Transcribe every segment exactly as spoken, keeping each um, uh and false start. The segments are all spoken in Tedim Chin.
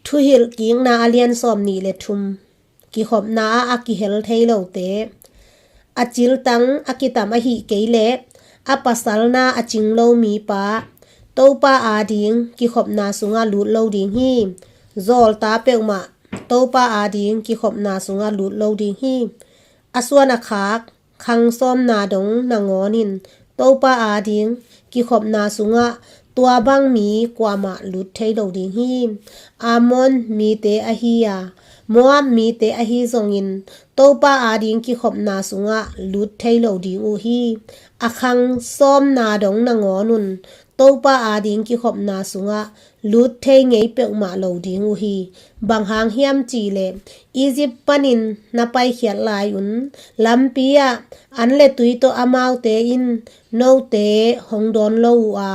Thuhilhkikna a lian sawm nih le thum. Kikhopna ah a kihel thei lote, a ciltang a kitam ahih kei leh a pasalna a cing lo mipa Topa ading kikhopna sungah lut lo ding hi. Zawlta peuhmah Topa ading kikhopna sungah lut lo ding hi. A suan a khak khang sawmna dong nangawn in Topa ading kikhopna sungah tua bang mi kuamah lut thei lo ding hi. Ammon mite ahi a, Moab mite ahi zongin Topa ading kikhopna sungah lut thei lo ding uh hi. A khang sawmna dong nangawn un Topa ading kikhopna sungah lut thei ngei peuhmah lo ding uh hi. Bang hang hiam cih leh Egypt panin na paikhiat lai-un lampi ah an le tui tawh amaute in note hong dawn lo uh a,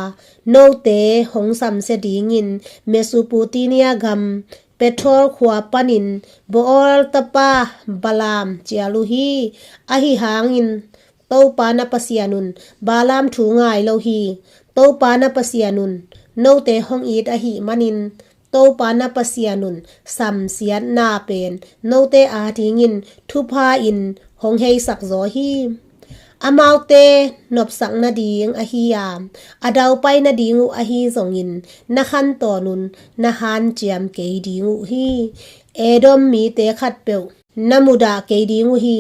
note hong samsia dingin Mesopotamia gam Pethor khua panin Beor tapa Balaam cial uh hi. Ahi hangin Topa na Pasian un Balaam thu ngai lo hi. Topa na Pasian un note hong it ahih manin Topa na Pasian un samsiatna pen note adingin thupha in hong heisak zaw hi. Amaute nopsak nading ahi a, a daupai nading uh ahi zongin na khantawn un na hanciam kei ding uh hi. Edom mite khatpeuh na mudah kei ding uh hi.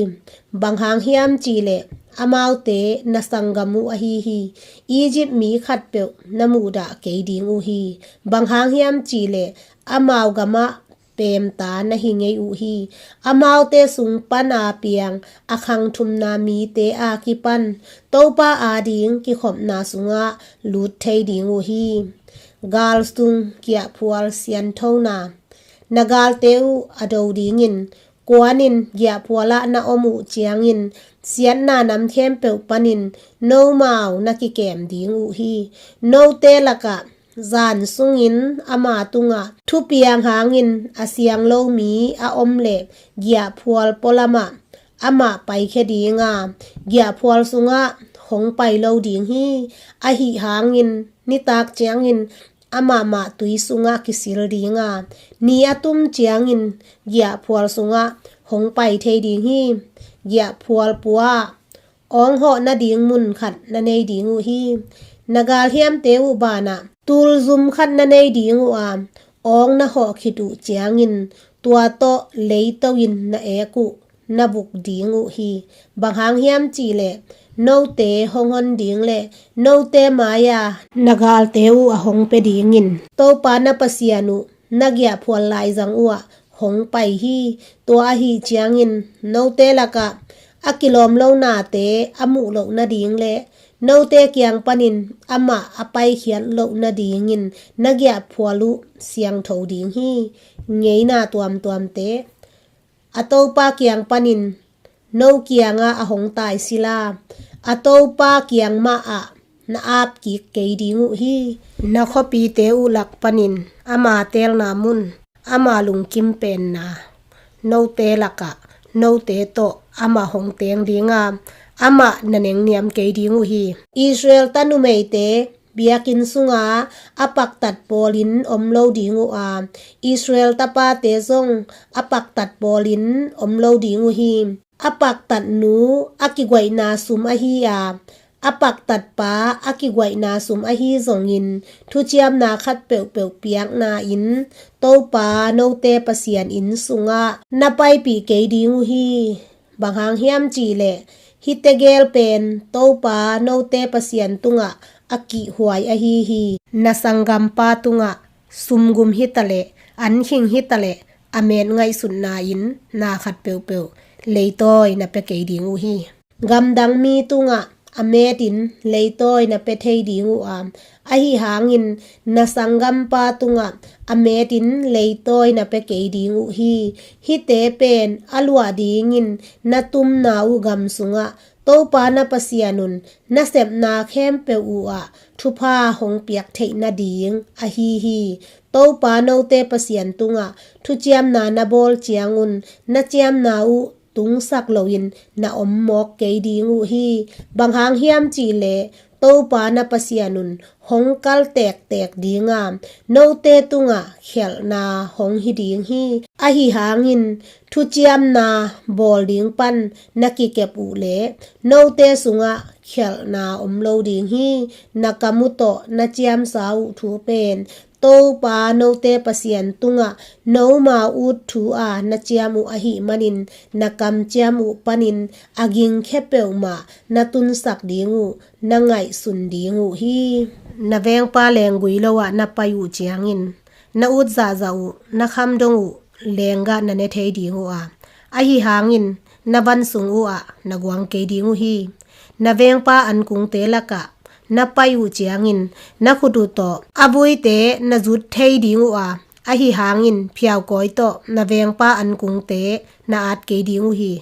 Bang hang hiam cih leh amaute na sanggam uh ahi hi. Egypt mi khatpeuh na mudah kei ding uh hi. Bang hang hiam cih leh amau gamah peemta na hi ngei uh hi. Amaute sung pana piang a khang thumna mite a kipan Topa ading kikhopna sungah lut thei ding uh hi. Gal sung kiahphual sianthona. Na galte uh a do dingin kuanin giahphualah na om uh ciangin siatna nam khempeuh panin nomau na kikem ding uh hi. Note lakah zan sungin ama tungah thupiang hangin a siang lo mi a om leh giahphual pualamah amah paikhia ding a, giahphual sungah hong pai lo ding hi. Ahi hangin nitak ciangin amah mah tui sungah kisil ding a, ni a tum ciangin giahphual sungah hong pai thei ding hi. Giahphual pua-ah awng hawh nading mun khat na nei ding uh hi. Na galhiamte uh banah tulzum khat na nei ding uh a, awng na hawh khit uh ciangin tua tawh leito in na ek uh na vuk ding uh hi. Bang hang hiam cih leh note hong hon ding le note mai-a na galte uh a hong pia dingin Topa na Pasian uh na giahphual laizang uh ah hong pai hi. Tua ahi ciangin note lakah a kilawm lo nate a muh loh nading le note kiang panin amah a paikhiat loh nadingin na giahphual uh siangtho ding hi. Ngeina tuamtuamte. A Topa kiang panin no kiangah a hong tai sila, a Topa kiang mahah na ap kik kei ding uh hi. Na khuapite uh lak panin ama teelna mun, ama lungkim penna note lakah note tawh amah hong teng ding a, amah na nengniam kei ding uh hi. Israel ta numeite biakinn sunga a paktat pawlin om lo ding uh a, Israel tapate zong a paktat pawlin om lo ding uh hi. A paktat nu a kiguaihna sum ahi a, a paktat pa a kiguaihna sum ahi zongin thuciamna khat peuhpeuh piakna in Topa note Pasian inn sungah na paipih kei ding uh hi. Bang hang hiam cih leh hihte gel pen Topa note Pasian tungah a kihhuai ahi hi. Na sanggampa tungah sumgum hitaleh, ankhing hitaleh, a met ngaihsutna in na khat peuhpeuh leitawi na pia kei ding uh hi. Gamdang mi tungah a metin leitawi na pia thei ding uh a, ahi hangin na sanggampa tungah a metin leitawi na pia kei ding uh hi. Hihte pen a luah dingin na tumna uh gam sungah Topa na Pasian un na sepna khempeuh uh ah thupha hong piak theih nading ahi hi. Topa note Pasian tungah thuciamna na bawl ciangun na ciamna uh tungsak loin na om mawk kei ding uh hi. Bang hang hiam cih leh Topa na Pasian un hong kal tektek ding a, note tungah khialhna hong hi ding hi. Ahi hangin thuciamna bawl ding pan na kikep uh leh note sungah khialhna om lo ding hi. Na kam uh tawh na ciamsa uh thu pen Topa note Pasian tungah noma ut thu a na ciam uh ahih manin, na kamciam uh panin a gingkhia peuhmah na tunsak ding uh, na ngaihsun ding uh hi. Na vengpa lenggui lo ah na pai uh ciangin, na ut zahzah uh, na khamdong uh lenggah na ne thei ding uh a, ahi hangin na van sung uh ah na guang kei ding uh hi. Na vengpa ankungte lakah na pai uh ciangin, na khut uh tawh a vuite na zut thei ding uh a, ahi hangin phiaukawi tawh na vengpa ankungte na at kei ding uh hi.